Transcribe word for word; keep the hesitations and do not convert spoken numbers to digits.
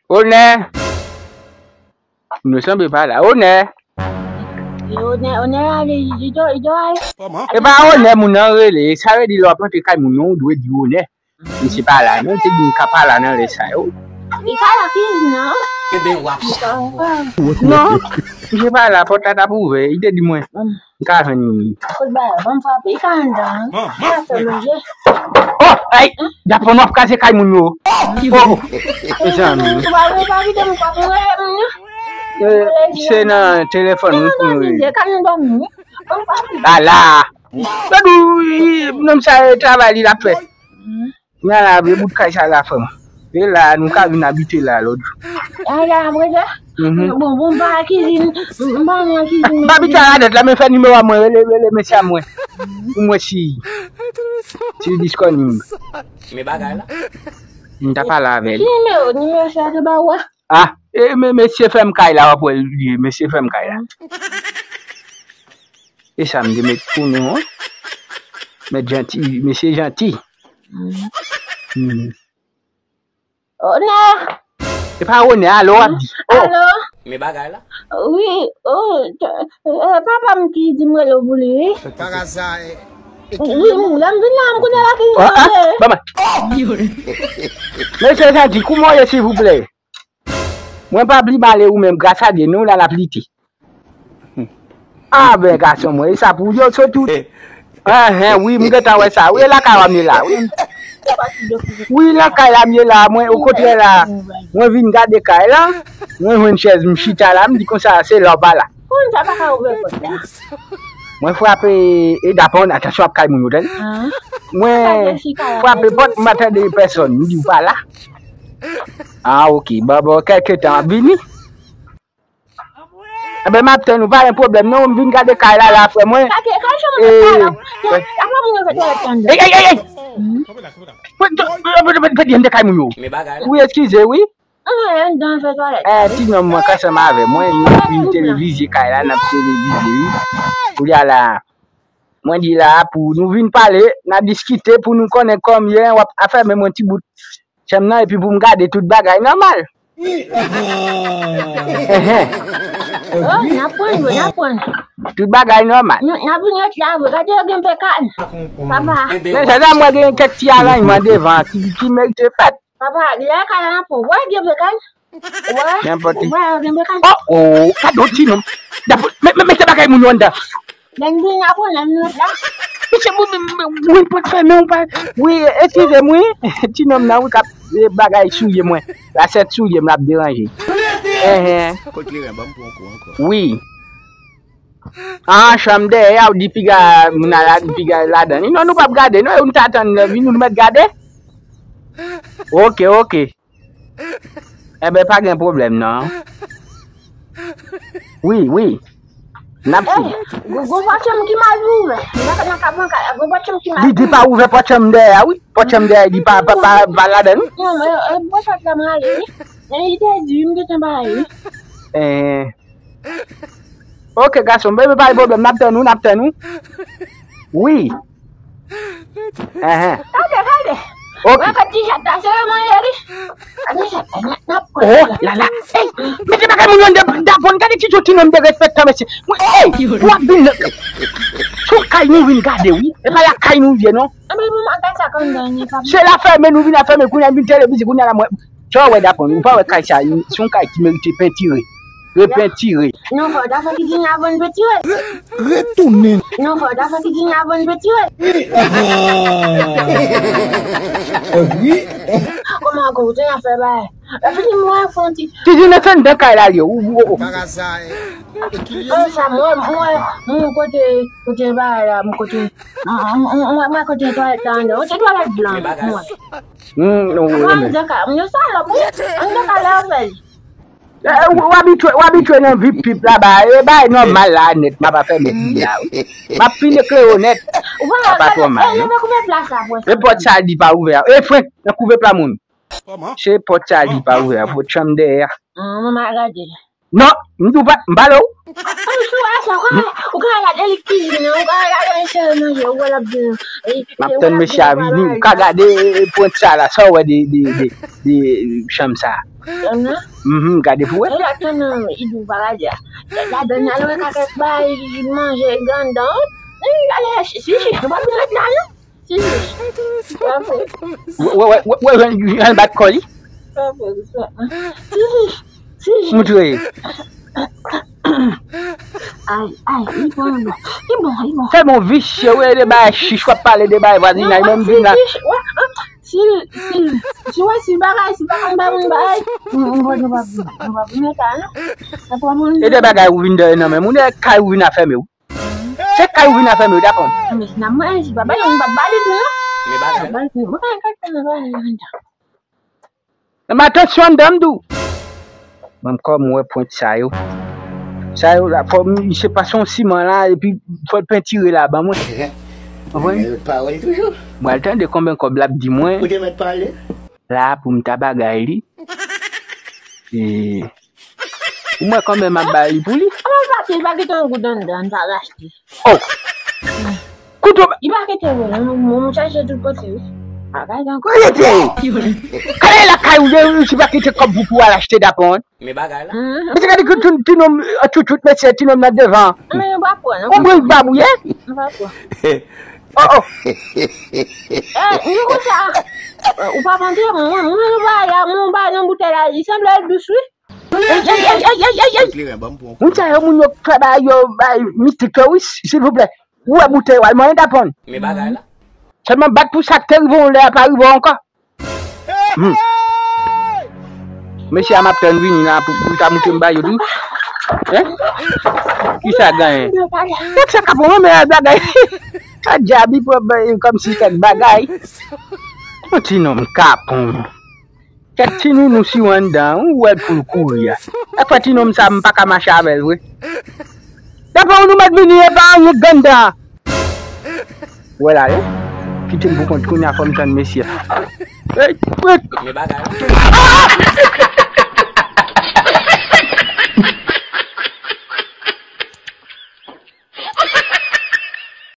Onè! Nou sanble pa la. Onè! Onè, Onè ale, li do, li do ale. E pa Onè moun nan rele. Sa vle di lè w ap rantre kay moun nan, ou dwe di Onè. Misye pa la, non, te di m ka pa la nan lè sa yo. Li pa la kizin nan. Ebe w ap sa. Non, misye pa la, pòt la t ap ouvè. Li te di mwen, m ka jwenn. Kout bagay, ban m frape, li ka anndan. Li ka fè manje. Oh, ay, Dapon w ap kraze kay moun yo. Oh, mezanmi. Ou pa, ou pa kite m frape, ou rele moun yo. Eh, se nan telefòn wi pou nou rele. Ala. Gad ou, nonm sa e travay li l ap fè. Kounye a la, vye bout kay sa la fè m. E la, nou ka vin abite la lòt jou. A la, apre sa? Mhm. Bon, bon, m pa nan kizin, m pa nan kizin. M pa abite a la dèt la, men fè nimewo a mwen, rele, rele mesye a mwen. Pou mwen si, si li disponib. Men bagay la. M ta pale avè l. Ki nimewo? Nimewo sa te ba ou a? Ah, e men mesye fè m kay la, w ap wè l ye, mesye fè m kay la. E sa m te met pou nou, hein? Met Janti, mesye Janti. Hmm. Onè! E pa Onè, alo, w ap di. Oh! Alo? Men bagay la? Wi, oh, t-, eh, papa m ki di m rele w pou li, wi. Wi, wi, lè m vin la, m konnen la ki. Ah, ah, manje. Ban mwen. Mesye Janti, kouman w ye, silvouplè? Mwen pa pli male ou menm, gras a Dye, nou la n ap lite. Ah, ben, gason mwen, e sa pou yo sot tout. Enhen, wi, m gentan wè sa. Wi, e lakay la m ye la, wi. Wi, lakay la m ye la, mwen, okontrè la, mwen vin gade kay la, mwen jwenn chèz, m chita la, m di konsa, se la w pa la. Konn sa pa ka ouvè pòt la. Mwen frape, e Dapon, atansyon ap kay moun yo, tande. Ah. Mwen frape pòt, m pa tande pèsòn, m di w pa la. Ah, ok, bon, bon, kèlke tan, m ap vini. Enben, m ap tann ou, pa gen pwoblèm, non, m vin gade kay la, la, frè mwen. Sa ke, kay chanm nan, kay la. Ey, ey, ey, ey! Pèdi m de kay moun yo. Wi, eskize, wi. Eh, ti nonm mwen k ansanm avè mwen, nou vin televize kay la, n ap televize, wi. Kounye a la, mwen di la, pou nou vin pale, n a diskite pou nou konnen kòman w ap afèmen mwen ti bout chanm nan, epi pou m gade tout bagay nòmal. Enhen. Oh, n ap pran yo, n ap pran. Tout bagay nòmal. N ap vin ret la, vre. Gade yo gen pekad. Papa. Men se sa, mwen gen kèk ti aranjman devan ki, ki merite fèt. Papa, lè kay la nan pon, wè gen pekad. Wè, wè gen pekad. Oh, oh, gade yon ti nonm. Dapon, men, men, mete bagay moun yo anndan. Lè n vin apre, lè n met la. Mesye, mwen, mwen, mwen, mwen pot fèmen, ou pa. Wi, eskize m, wi. Ti nonm nan, wi, k ap, eh, bagay souye mwen. Lasèt souye m, l ap deranje. Enhen. Kot li ren, ban m pran kou ankò. Wi. Ah, chanm dèyè a, ou di piga, moun ala, piga ladan. Non, nou p ap gade, non, e ou n ta tann, vin nou mèt gade? Ok, ok. Enben, pa gen pwoblèm, non. Wi, wi. N ap fini. Gon, gon pòt chanm ki mal ouvè. Nan, nan ka pran kay la, gon pòt chanm ki mal ouvè. Li di pa ouvè pòt chanm dèyè a, wi. Pòt chanm dèyè, li pa, pa, pa, pa ladan, wi. Non, men, eh, bon, sa k ap male, wi. Men, li te di, m gentan bay, wi. Eh. Ok, gason, bebe, pa gen pwoblèm, n ap tann ou, n ap tann ou. Wi. Enhen. Gade, gade. Ok. Mwen, gade ti chat la, se mwen ye li. Gade chat la, n ap pran. Oh, la, la. Ey, mete bagay moun yo anndan, Dapon, gade ti, ti nonm derespektan, mesye. Mwen, ey, w ap vin nan. Sou kay nou vin gade, wi. E pa lakay nou ye, non. Anben, pou mwen, gade sa konn gade, papa. Se la fèmen, nou vin la fèmen, kounye a vin televize, kounye a la mwen. Sa w wè Dapon, ou pa wè kay sa, se yon kay ki merite pentire. Repentire. Non, fò ta fè ki di n avan n pentire. Re-, retounen. Non, fò ta fè ki di n avan n pentire. Wi. Kòman ankò, ou te nan fè bagay? Epi di mwen fè yon ti. Ti di nan fè anndan kay la, li, ou, ou, ou. Oh, sa, mwen, mwen, mwen kote, kote bagay la, mwen kote, mwen, mwen, mwen kote twalèt la anndan. Ou se twalèt blan, mwen. Hmm, non, wi, wi. Anndan kay, mwen salòp, wi. Anndan kay la, ou fè l. Eh, w, w abitye, w abitye nan vip pip la ba, e bay nòmal la nèt, m ap fèmen pi la, wi. M ap fin eklere w nèt. Sa pa twò mal, non. E pòt sa li pa ouvè a. E frenk, nan kouve pla moun. Se pòt sa li pa ouvè a, pòt chanm dèyè a. Non, m di w pa, m pale w. M ap tann mesye a vini, ou ka gade pwent sa la, sa w wè de, de, de, de chanm sa. Tann nan. Mhm, gade pou wè. Ou la tann nan, li di w pa ka di a. Ladan nan, al wè ka kèk bagay, manje, gandan. Wi, ale, si, si, nou pa vin ret la, non. Si, si. Wè, wè, wè, wè, jan, jan l bat kò li. Si, si, si, si. Moutre. Ay, ay, li bon, li bon. Li bon, li bon. Tèlman visye, wi, de bagay chich, w ap pale de bagay vwazinaj, menm vin la. Si, si, si, si, wè, si bagay, si bagay, bagay, bagay. M, m, nou pa vin, nou pa vin, nou pa vin, non. E de bagay ou vin dèyè nan men moun, e kay ou vin afèmen w. Se kay ou vin afèmen w, dapon. Men si n ap manje, si pa bay, nou pa bali tou, non. Men bagay la. Bali tou, mwen pa ka fè nan bagay la. Men atansyon anndan m di w. Mwen kòm mwen pwent sa yo. Sa yo la, fò m, se pa se yon siman la, epi fò l pentire la ban mwen. Konprann? Gen lòt pawòl toujou. Mwen al tande konbyen kòb l ap di mwen. Ou te mèt pale. La pou m ta bagay li. E, ou mwen konbyen m ap bay li pou li? Kòman l pa te, li pa kite yon goud anndan, l pa rachte. Oh! Kouto ba- Li pa kite vre, non, mwen, mwen chache tout kote, wi. Bagay ankò. Rete! Kale lakay ou, ou si pa kite kòb pou, pou al achte dapon. Men bagay la. Mhm. Mesye, gade ki ti, ti nonm, an tchouchout, mesye, ti nonm nan devan. Men nou pa pran, non. Ou pran babouye? Nou pa pran. Oh, oh. Eh, nou konsa. Ou pa pantre, mwen, mwen, nou pa la, mwen, ou pa nan boutèy la, li sanble l dous, wi. Ey, ey, ey, ey, ey, ey, ey. Moun sa yo, moun yo k fè bagay yo, bay mistik yo, wi, silvouplè. Ou wè boutèy w al manyen dapon. Men bagay la. Sèlman bat pou sa k te rive w lè a pa rive w ankò. Hmm. Mesye a m ap tann vini la pou, pou l ta moutre m ba yo tou. Hein? Kisa genyen? Kèk sa kapon, men bagay. A djabi pou kòmsi kèk bagay. Yon ti nonm kapon. Kèk ti nounou si w anndan, ou wè l pou l kouri a. Sa k fè ti nonm sa, m pa ka mache avè l vre. Dapre w, nou mèt vini, e pa anyen k anndan an. Wè la, wi. Kite m pou kont kounye a, fò m tann mesye. Ey, ey. Men bagay la.